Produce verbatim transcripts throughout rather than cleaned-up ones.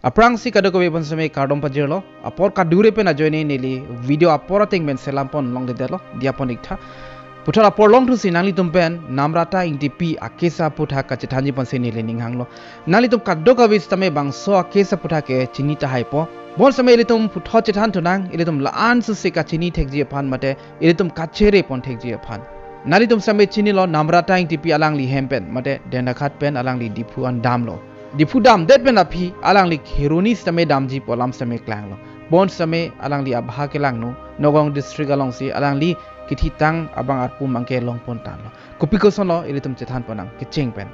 Aphrangsi kadokave aphan seme kardom pajirlo, apor kadure pen ajoine neli video apor ateng pen selam pon longledetlo, diya pon iktha. Puthot apor longthusi nanglitum pen Namrata Ingtipi a-case aputhak kachethanji ponsi neli ning hanglo. Nanglitum kadokave sitame bangso a-case aputhak ke chini tahai po. Bonsitame ilitum puthot chethan thunang, ilitum la-an susi kachini thekji aphan mate ilitum kachere pon thekji aphan. Nanglitum sitame chinilo Namrata Ingtipi alangli hem pen mate Dendakhat pen alangli Diphu an damlo. Diphu damdet pen aphi alangli Kheroni sitame damji pu alam sitame klanglo. Bonsitame alangli abha kelangno, Nagaon district alongsi alangli kethitang abang arpum abangke longpon tanglo. Kopi kosonlo ilitum chethan ponnang kecheng pen.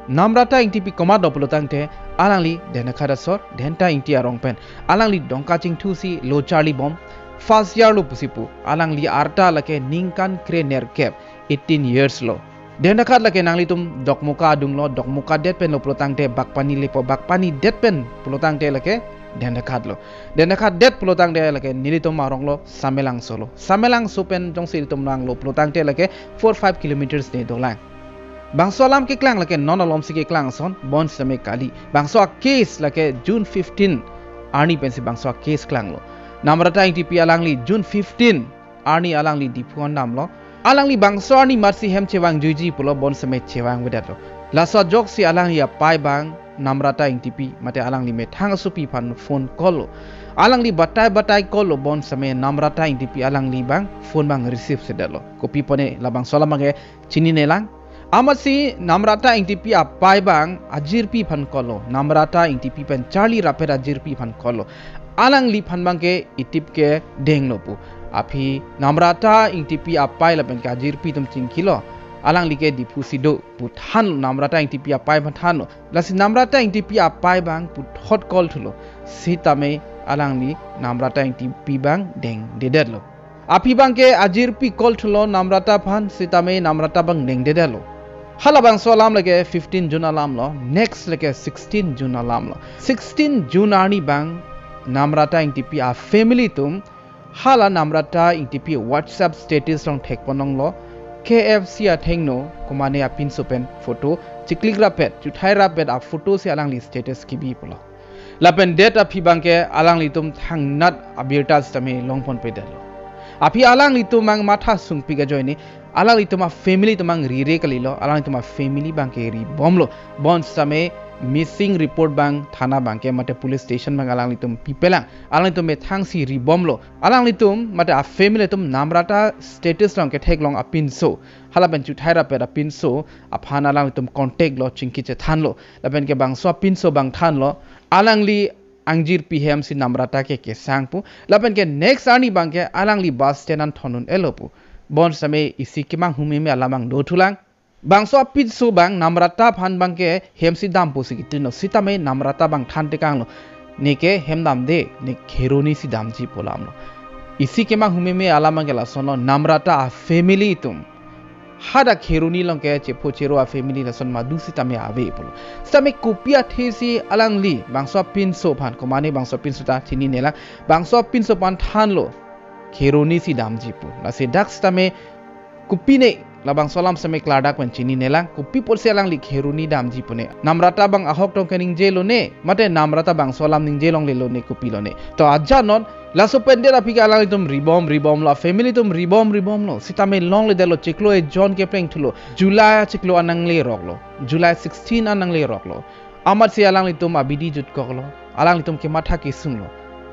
Namrata Ingtipi komatlo pulotangte alangli Dendakhat asor, Dhenta Ingti arong pen. Alangli dongka chingthusi lo charli bom, first year lo pusi pu. Alangli arta lake ningkan krenerkep, eighteen years lo. Dendakhat lake nanglitum Dokmoka adunglo, Dokmoka det pen lo pulotangte Bakpani lepo, Bakpani det pen pulotangte lake Dendakhat lo. Dendakhat det pulotangte lake nelitum arong lo Samelangso lo. Samelangso pen jongsi ilitum nanglo pulotangte lake four five kilometers ne dolang. Bangso alam keklang lake non alomsi keklang ason, bonsitame kali. Bangso a-case lake June fifteen arni pensi bangso a-case klanglo. Namrata Ingtipi alangli June fifteen arni alangli Diphu an damlo. Alangli bangso arni matsi hem chevangjuiji pulo, bonsitame chevangvedetlo. Laso ajoksi alangli apei abang Namrata Ingtipi mate alangli methang asopi aphan phone call lo. Alangli batai batai call lo, bonsitame Namrata Ingtipi alangli abang phone abang receive-sedetlo. Kopi pone labangso alam abangke chininelang. Amatsi Namrata Ingtipi apei abang ajirpi aphan call lo. Namrata Ingtipi pen charli rapet ajirpi aphan call lo. Alangliphan abangke itip ke denglo pu. Aphi Namrata Ingtipi apei lapen ke ajirpi atum chingkilo. Alangli ke Diphu si do pu thanlo, Namrata Ingtipi apei aphan thanlo. Lasi Namrata Ingtipi apei abang puthot call thulo. Sitame alangli Namrata Ingtipi abang dengdedetlo. Aphi abangke ajirpi call thulo Namrata aphan, sitame Namrata abang dengdedetlo. Halabangso alam lake fifteen June alam lo, next lake sixteen June alam lo. Sixteen June arni abang Namrata Ingtipi a-family atum hala Namrata Ingtipi WhatsApp status along thekponlonglo, K F C athengno komane apinso pen photo chiklik rapet, chuthai rapet a-photo si alangli status kebi pulo. Lapen det aphi abangke alanglitum thangnat abirta sitame longponpedetlo. Aphi alanglitum abang matha sungpik ajoine, alanglitum a-family atum abang rire kalilo, alanglitum a-family abangke ribomlo. Bonsitame missing report abang thana abangke mate police station abang alanglitum pipelang, alanglitum methangsi ribomlo. Alanglitum mate a-family atum Namrata status along ketheklong apinso, halapen chuthai rapet apinso aphan alanglitum contact lo, chingki chethanlo. Lapen ke bangso apinso abang thanlo, alangli angjirpi hem si Namrata ke kesang pu. Lapen ke next arni abangke alangli bus stand an thondun-etlo pu. Bonsitame isi kemanghu meme alam abang dothulang. Bangso apinso abang Namrata aphan abangke hem si dam pusi kitinlo, sitame Namrata abang thantekanglo, ne ke hem damde, ne Kheroni si damji pu alamlo. Isi kemanghu meme alam abangke lasonlo, Namrata a-family atum hadak Kheroni along ke chepho chero a-family lason madu sitame ave pulo. Sitame kopi athe si alangli bangso apinso aphan, komane bangso apinso ta chininelang, bangso apinso aphan thanlo Kheroni si damji pu. Lasi dak sitame kopine labangso alam sitame klardak pen chininelang, kopi apotsi alangli Kheroni damji pune. Namrata abang ahok tong keningjelo ne, mate Namrata bangso alam ningje longlelo ne, kopilo ne. To ajat non, laso pen det aphi ke alanglitum ribom ribomlo, a-family atum ribom ribomlo. Sitame longledetlo, chiklo ejon kepleng thulo. July chiklo an nangleroklo. July sixteen an nangleroklo. Amatsi alanglitum abidi jutkoklo. Alanglitum kematha kesunglo.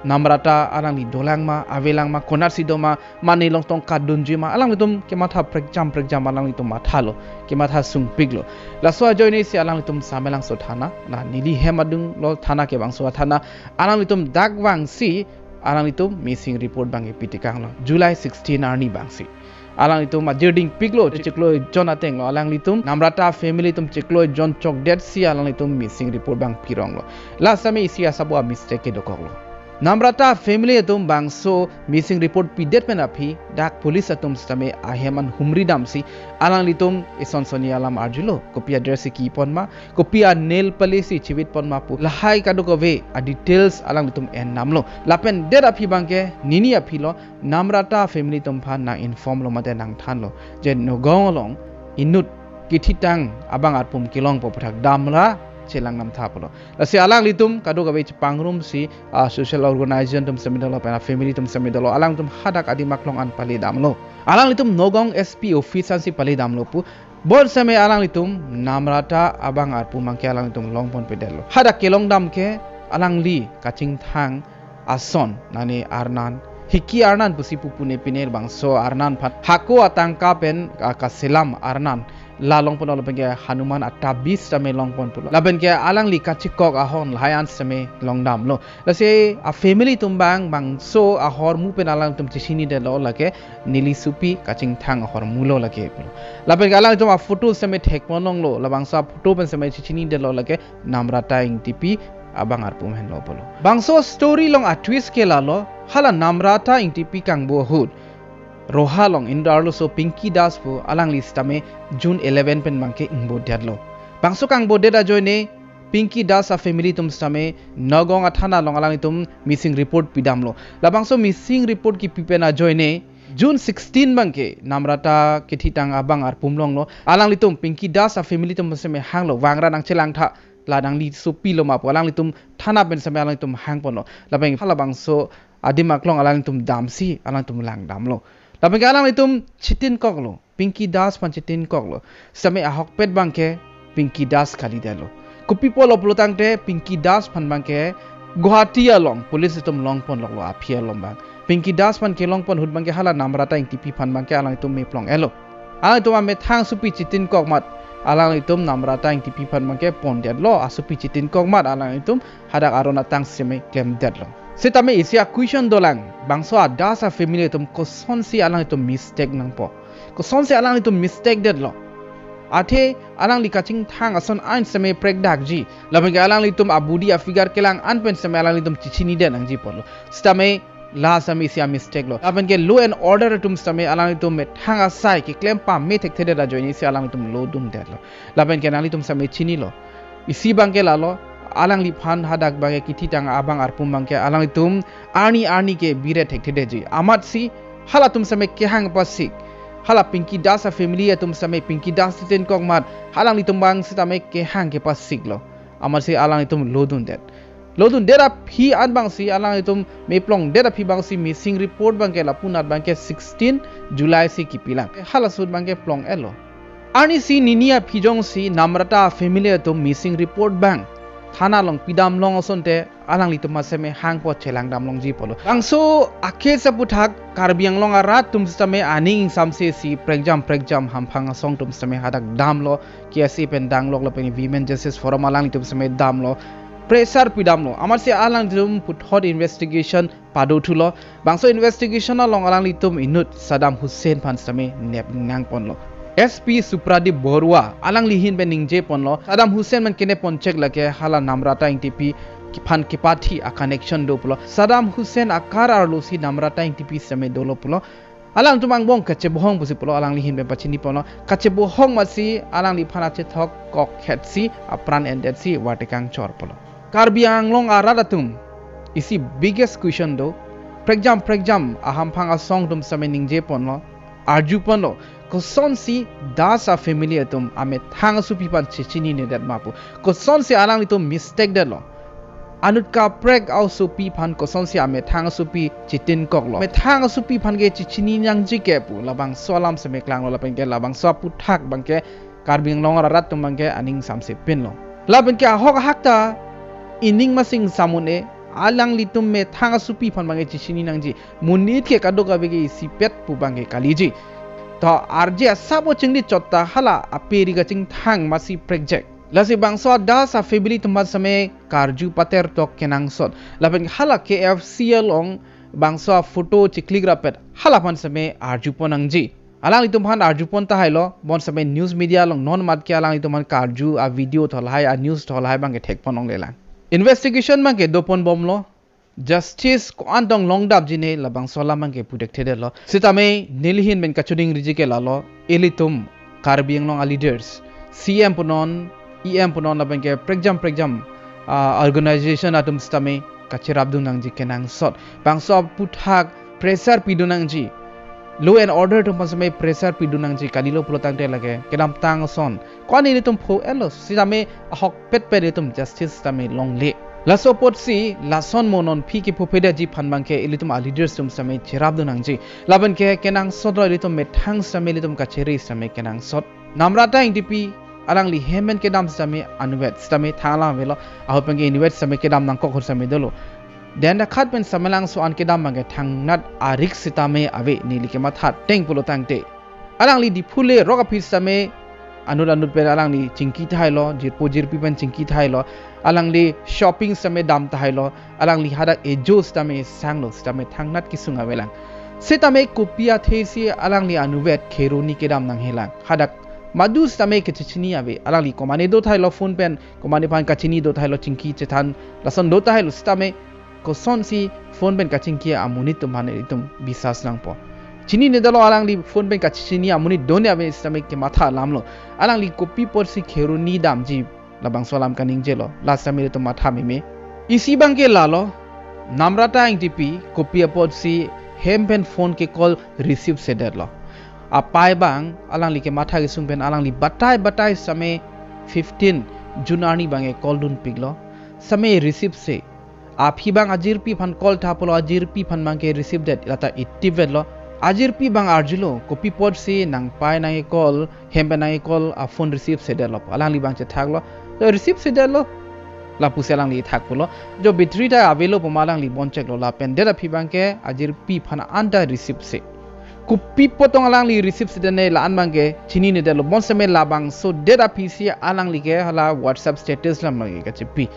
Namrata alangli dolang ma, avelang ma, konatsi doma, mane longtong kadunji ma, alanglitum kematha prekjam prekjam alanglitum mathalo, kematha sungpiklo. Laso ajoine si alanglitum Samelangso thana, la neli hem adunglo thana ke bangso athana, alanglitum dak vangsi alanglitum missing report abang ipitekanglo, July sixteen arni abangsi. Alanglitum ajir dingpiklo, chiklo ejon atenglo, alanglitum Namrata family atum chiklo ejon chokdetsi alanglitum missing report abang pironglo. Last time isi asabo a-mistake kedokoklo. Namrata family atum bangso missing report pidet pen aphi dak police atum sitame ahem an humri damsi alanglitum ison soni alam arjulo, kopi a-dress si kipon ma, kopi a-nail polish si chivitpon ma pu, lahai kadokave a-details alanglitum endamlo. Lapen det aphi abangke nini aphilo, Namrata family atum aphan nang-informlo mate nangthanlo je Nagaon along inut kethitang abang arpum kelongpo puthak damra chelang nam tha pulo. Lasi alanglitum kadokave chepangrumsi, ah, social organization atum sitame dolo, pen a-family atum sitame dolo, alangtum hadak adim aklong an pale damlo. Alanglitum Nagaon S P office ansi pale damlo pu. Bonsitame alanglitum Namrata abang arpum abangke alanglitum longponpedetlo. Hadak kelong dam ke alangli kachingthang ason, nani arnan, hiki arnan pusi pupu ne pine, labangso arnan aphan hako atangka pen, ah, kaselam arnan, la longponlo, lapenke Hanuman atabiz sitame longpon pulo. Lapenke alangli kachikok ahon lahai an sitame long damlo. Lasi a-family atum abang bangso ahormu pen alangtum chechinidetlo, lake neli sopi kachingthang ahormulo lake pulo. Lapenke alangtum a-photo sitame thekponlonglo, labangso a-photo pen sitame chechinidetlo, lake Namrata Engtipi abang arpum henlo pulo. Bangso story along a-twist ke lalo, hala Namrata Engtipi kangbo ahut Roha along inut arloso Pinky Das pu alangli sitame June eleven pen abangke ingbodetlo. Bangso kangbodet ajoine Pinky Das a-family atum sitame Nagaon athana along alanglitum missing report pidamlo. Labangso missing report kipi pen ajoine June sixteen abangke Namrata kethitang abang arpum longlo. Alanglitum Pinky Das a-family atum sitame hanglo, vangra nangchelang tha, la nangli sopilo ma pu alanglitum thana pen sitame alanglitum hangponlo. Lapen halabangso adim aklong alanglitum damsi alanglitum lang damlo. Lapenke alanglitum chetinkoklo, Pinky Das aphan chetinkoklo. Sitame ahokpet abangke Pinky Das kalidetlo. Kopi apotlo pulotangte Pinky Das aphan abangke Guwahati along police atum longponloklo aphi along abang. Pinky Das aphan kelongpon ahut abangke hala Namrata Engtipi aphan abangke alanglitum meplong-etlo. Alanglitum amethang asopi chetinkok amat alanglitum Namrata Engtipi aphan abangke pondetlo, asopi chetinkok amat alanglitum hadak aron atang sitame klemdetlo. Sitame isi a-question dolang, bangso a-Das a-family atum kosonsi alanglitum mistake nangpo? Kosonsi alanglitum mistake detlo? Athe alangli kachingthang ason an sitame prekdakji. Lapenke alanglitum a-body a-figure kelang an pen sitame alanglitum chechinidet nangji pulo. Sitame la sitame isi a-mistake lo. Lapenke law and order atum sitame alanglitum methang asai keklem pame thekthedet ajoine isi alanglitum lodundetlo. Lapenke nanglitum sitame chinilo. Isi abangke lalo, alangliphan hadak abangke kethitang abang arpum abangke alanglitum arni arni ke bire thekthedetji. Amatsi halatum sitame kehang pasik. Hala Pinky Das a-family atum sitame Pinky Das chetinkok amat alanglitum abang sitame kehang kepasiklo. Amatsi alanglitum lodundet. Lodundet aphi an abangsi alanglitum meplongdet aphi abangsi missing report abangke lapu anat abangke sixteen July si kipilang. Halaso ahut abangke plong-etlo. Arnisi nini aphi jongsi Namrata family atum missing report abang thana along pidam long asonte alanglitum sitame hangpo, chelang dam longji pulo. Bangso a-case aputhak Karbi Anglong arat atum sitame aning ingsamse si prekjam prekjam hamphang asong atum sitame hadak damlo, K S A pen danglok lapen Women Justice Forum alanglitum sitame damlo, pressure pidamlo. Amatsi alanglitum puthot investigation padothulo. Bangso investigation along alanglitum inut Saddam Hussein aphan sitame nep nangponlo. S P Supradip Barua alangli ahin pen ningjeponlo, Saddam Hussein pen kenep ponchek lake hala Namrata Engtipi aphan kepathi a-connection do pulo. Saddam Hussein akar arlosi Namrata Engtipi sitame dolo pulo. Alangtum angbong kachebohong pusi pulo, alangli ahin pen pachiniponlo. Kachebohong amatsi alangliphan achethok kok hetsi apran endetsi wartekang chor pulo. Karbi Anglong arat atum isi biggest question do. Prekjam prekjam ahamphang asong atum sitame ningjeponlo, arjuponlo, kosonsi Das a-family atum amethang asopi aphan chechininedet ma pu. Kosonsi alanglitum mistake detlo? Anut kaprek a-osopi aphan kosonsi amethang asopi chetinkoklo? Methang asopi aphan ke chechini nangji ke pu labangso alam sitame klanglo, lapenke labangso aputhak abangke Karbi Anglong arat atum abangke aning ingsamse pinlo. Lapenke ahok ahak ta ining masing samun e, alanglitum methang asopi aphan abangke chechini nangji. Monit ke kadokave ke isipet pu abangke kaliji. To arje asap o chingdi chot ta hala aperi kachingthang masi prekjek. Lasi bangso Das a-family atum aphan sitame karju patertok kenangsot. Lapen hala K F C along bangso a-photo chiklik rapet hala aphan sitame arjupon nangji. Alanglitum aphan arjupon tahailo, bonsitame news media along non mat ke alanglitum aphan karju a-video tholhai, a-news tholhai abangke thekpon longlelang. Investigation abangke doponbomlo. Justice ko-an tong longdapji ne labangso alam abangke puthekthedetlo. Sitame neli ahin pen kachoningriji ke lalo, ilitum Karbi Anglong a-leaders, C M punon, E M punon lapenke prekjam prekjam, ah, organization atum sitame kacherapdun nangji kenangsot. Bangso aputhak pressure pidun nangji. law and order atum aphan sitame pressure pidun nangji kalilo pulotangte lake kedamtang ason ko-an ilitum pho-etlo sitame ahokpet pen ilitum justice sitame longle. Laso apotsi lason mo non aphi kephophedetji aphan abangke ilitum a leaders atum sitame cherapdun nangji. Lapen ke kenangsotlo ilitum methang sitame ilitum kachere sitame kenangsot. Namrata Engtipi alangli hem pen kedam sitame anuvet sitame thang alam avelo. Ahut pen ke inutvet sitame kedam nangkok ahut sitame dolo. Dendakhat pen Samelangso an kedam abangke thangnat a-risk sitame ave neli kematha ateng pulotangte. Alangli Diphu le rok aphi sitame anut anut pen alangli chingki thailo, jirpo jirpi pen chingki thailo, alangli shopping sitame dam thailo, alangli hadak ejo sitame sanglo sitame thangnat kesung avelang. Sitame kopi athesi alangli anuvet Kheroni kedam nanghelang. Hadak madu sitame kachechini ave. Alangli komane do thailo phone pen, komane aphan kachini do thailo chingki chethan, lason do thailo sitame kosonsi phone pen kachingki amonit atum aphan itum bisas nangpo. Chininedetlo alangli phone pen kachechini amonit do ne ave sitame kematha alamlo. Alangli kopi apotsi Kheroni damji labangso alam kaningjelo. La sitame ilitum matha meme. Isi abangke lalo, Namrata Engtipi kopi apotsi hem pen phone ke call receive sedetlo. Apei abang alangli kematha kesung pen alangli batai batai sitame fifteen June arni abangke call dunpiklo. Sitame receive se. Aphi abang ajirpi aphan call tha pulo, ajirpi aphan abangke receive det, lata itivetlo. Ajirpi abang arjulo, kopi apotsi nangpei nang-e call, hem pen nang-e call, a phone receive sedetlo. Alangli abang chethaklo. To receive sedetlo. Lapusi alangli thak pulo. Jo battery ta avelo pu ma alangli bon cheklo lapen det aphi abangke ajirpi aphan anta receive se. Kopi apot tong alangli receive sedet ne la-an abangke chininedetlo, bonsitame labangso det aphisi alangli ke hala WhatsApp status lam abangke kachipi.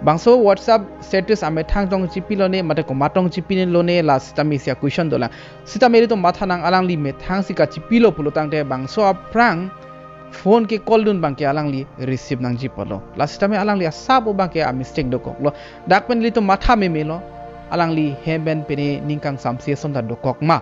Bangso WhatsApp status amethang tong chipilo ne, mate komat tong chipilo ne, la sitame isi a-question dolang. Sitame ilitum matha nang, alangli methangsi kachipilo pulotangte bangso aphrang phone ke call dun abangke alangli receive nangji pulo. La sitame alangli asap abangke a-mistake dokoklo. Dak pen ilitum matha memelo. Alangli hem pen pine ning kangsamse ason ta dokok ma,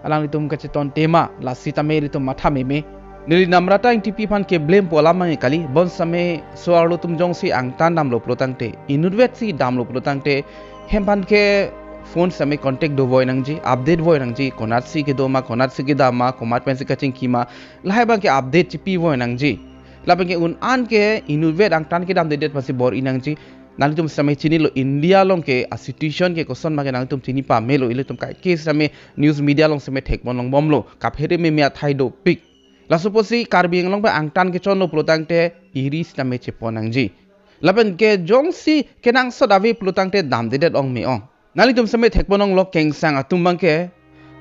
alanglitum kacheton tema, la sitame ilitum matha meme. Neli Namrata Engtipi aphan ke blame pu alam abangke kali, bonsitame so-arlo atum jongsi angtan damlo pulotangte, inutvetsi damlo pulotangte, hem aphan ke phone sitame contact dovoi nangji, update voi nangji, konatsi kedo ma, konatsi kedam ma, komat pensi kachingki ma, lahai abangke update chipivoi nangji. Lapenke un-an ke inutvet angtan kedamdedet aphansi bor-i nangji. Nanglitum sitame chinilo, India along ke a-situation ke koson abangke nanglitum chini pamelo, ilitum kaike sitame news media along sitame thekpon longbomlo, kaphere meme athai dopik. Laso apotsi Karbi Anglong pen angtan kechonlo pulotangte iri sitame chepon nangji. Lapenke jongsi kenangsot ave pulotangte damdedet ong me-ong. Nanglitum sitame thekpon longlo, kengsang atum abangke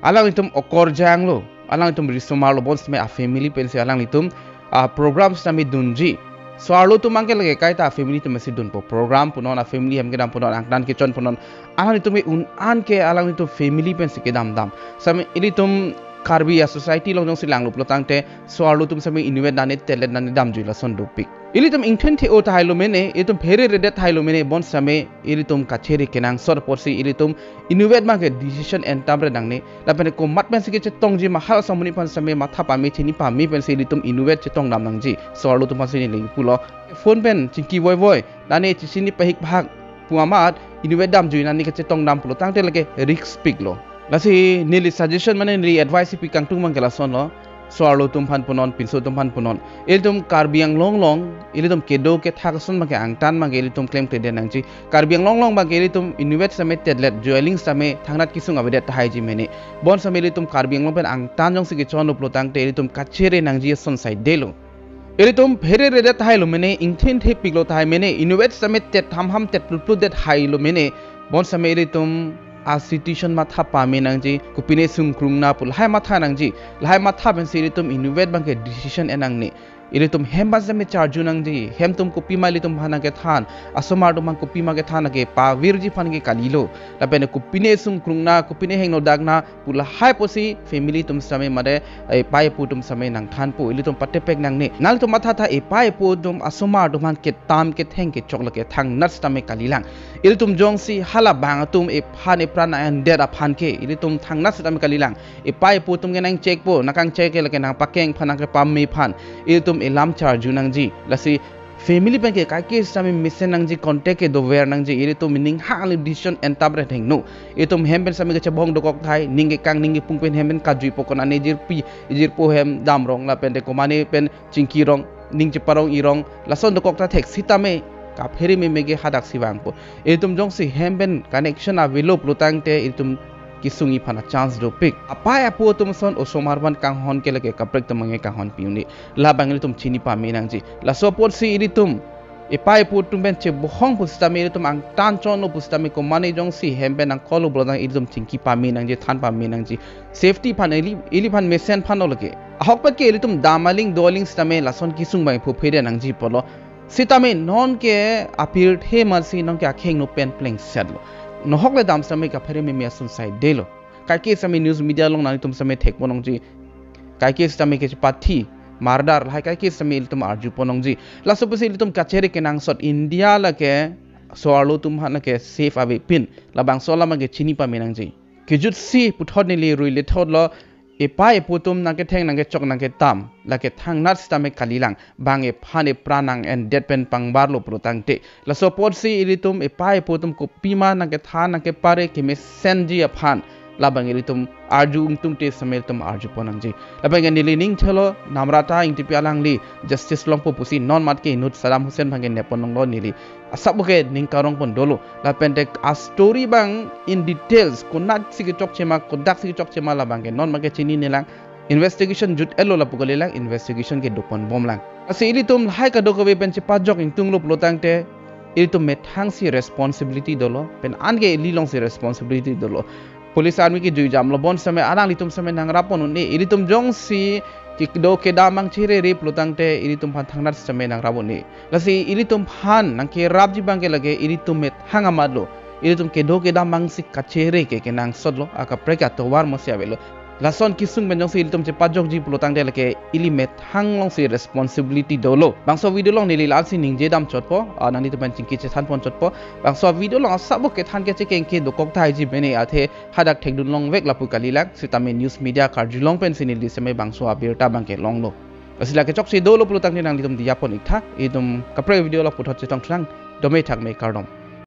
alanglitum okorjanglo, alanglitum risomarlo, bonsitame a-family pensi alanglitum a-program sitame dunji. So-arlo atum abangke lake kaita a-family atum si dunpo, program punon, a-family hem kedam punon, angtan kechon punon. Alanglitum ke un-an ke alanglitum family pensi kedam dam. Sitame ilitum Karbi a-society along jongsi langlo pulotangte so-arlo atum sitame inutvet nane telet nane damjui lason dopik. Ilitum ingthin the-o tahai lo mene, ilitum phere redet tahai lo mene, bonsitame ilitum kachere kenangsot apotsi ilitum inutvet abangke decision entamre nangne. Lapen komat pensi kechetongji ma, halaso amonit aphan sitame matha pame chini pame pensi ilitum inutvet chetong dam nangji. So-arlo atum aphansi neli pulo. Phone pen chingki voi voi, nane chechini pahik pahak pu amat inutvet damjui nane kechetong dam pulotangte lake risk piklo. Lasi neli suggestion mane neli advice pi kangtung abangke lasonlo. So-arlo atum aphan punon, pinso atum aphan punon, ilitum Karbi Anglong along ilitum kedo kethak ason abangke angtan abangke ilitum klemkledet nangji. Karbi Anglong along abangke ilitum inutvet sitame telet, joiling sitame thangnat kesung avedet tahaiji mene. Bonsitame ilitum Karbi Anglong pen angtan jongsi kechonlo pulotangte ilitum kachere nangji ason saidelo. Ilitum phere redet tahai lo mene, ingthin thepiklo tahai mene, inutvet sitame tet hamham tet plutplut det hai lo mene, bonsitame ilitum a-situation matha pame nangji, kopine sungkrung na pu lahai matha nangji, lahai matha pensi ilitum inutvet abangke decision en nangne. Ilitum hem abang sitame charju nangji, hem atum kopima ilitum aphan nangkethan, asomar atum aphan kopima kethan nangkepavirji aphan ke kalilo. Lapen kopine sungkrung na, kopine hingno dak na, pu lahai apotsi family atum sitame mate epei epo atum sitame nangthanpo, ilitum patepek nangne. Nanglitum mathatha, epei epo atum asomar atum aphan ketam ketheng kechok lake thangnat sitame kalilang. Ilitum jongsi halabang atum ephan epran nang-endet aphan ke ilitum thangnat sitame kalilang. Epei epo atum ke nangchekpo, nangkangchek ke lake nangpakeng aphan nangkepame aphan. Ilitum elam charju nangji. Lasi Family pen ke kaike sitame mesen nangji, contact ke dover nangji, ilitum ning hang le decision entap re thengno. Itum hem pen sitame kachebohong dokok thai, ning kekang ning kepung pen hem pen kajuipo, konane ejirpi, ejirpo hem damrong lapen te komane pen chingkirong, ning cheparong irong, lason dokok ta thek sitame kaphere meme ke hadak si vangpo. Itum jongsi hem pen connection avelo pulotangte itum kesung-i aphan a chance dopik. Apei apo atum ason osomar aphan kanghon ke lake kaprek atum abangke kanghon pi un-e. Labang ilitum chini pame nangji. Laso apotsi ilitum epei apo atum pen chebohong pusitame, ilitum angtan chonlo pusitame, komane jongsi hem pen nangkoklo pulotang ilitum chingki pame nangji, than pame nangji. Safety aphan ili, ili aphan mesen aphan lo lake. Ahokpet ke ilitum dam aling do aling sitame lason kesung abang phuphere nangji apotlo. Sitame non ke apirthe amatsi non ke akheng no pen plengsetlo. Nohok le dam sitame kaphere meme ason saidelo. Kaike sitame news media along nanglitum sitame thekpon ongji. Kaike sitame kechepathi, murder, lahai kaike sitame ilitum arjupon ongji. Laso pusi ilitum kachere kenangsot, India lake so-arlo atum aphan lake safe avepin. Labangso alam ke chini pame nangji. Kejutsi puthot neli rui lethotlo, epei apo atum nangketheng nangkechok nangketam, lake thangnat sitame kalilang, bang ephan epran nang-endet pen pangbarlo pulotangte. Laso apotsi ilitum epei apo atum kopima nangkethan nangkepare kemesenji aphan labang ilitum arju ungtungte sitame ilitum arjupon nangji. Labang ke neli ning thelo, Namrata Engtipi alangli justice longpo pusi non mat ke inut Saddam Hussein abangke nepon longlo neli asap ke ning karongpon dolo. Lapen te a story abang in details, konatsi kechokche ma, kodaksi kechokche ma, labang ke non mat ke chini nelang. Investigation jut-etlo lapu kalilang, investigation ke dopon bomlang. Lasi ilitum lahai kadokave pen chepajok ingtunglo pulotangte ilitum methang si responsibility dolo, pen an ke ili along si responsibility dolo. Police army kejui jamlo, bonsitame alanglitum sitame nangrapon un-e, ilitum jongsi kedo kedam abang cherere pulotangte ilitum aphan thangnat sitame nangrap un-e. Lasi ilitum aphan nangkerapji abangke lake ilitum methang amatlo. Ilitum kedo kedam abangsi kachere ke kenangsotlo, akaprek atovar mosi avelo. Lason kesung pen jongsi ilitum chepajokji pulotangte lake ili methang alongsi responsibility dolo. Bangso video along neli la-ansi ningje damchotpo, ah, nanglitum pen chingki chethanponchotpo. Bangso video along asap kethan kechekeng ke dokok thaiji mene, athe hadak thekdun longvek lapu kalilang, sitame news media karjulong pensi neli sitame bangso abirta abangke longlo. Lasi lake chokche dolo pulotangte nanglitum diya pon iktha, itum kaprek video along puthot chetongthu nang, dome thakme kardom.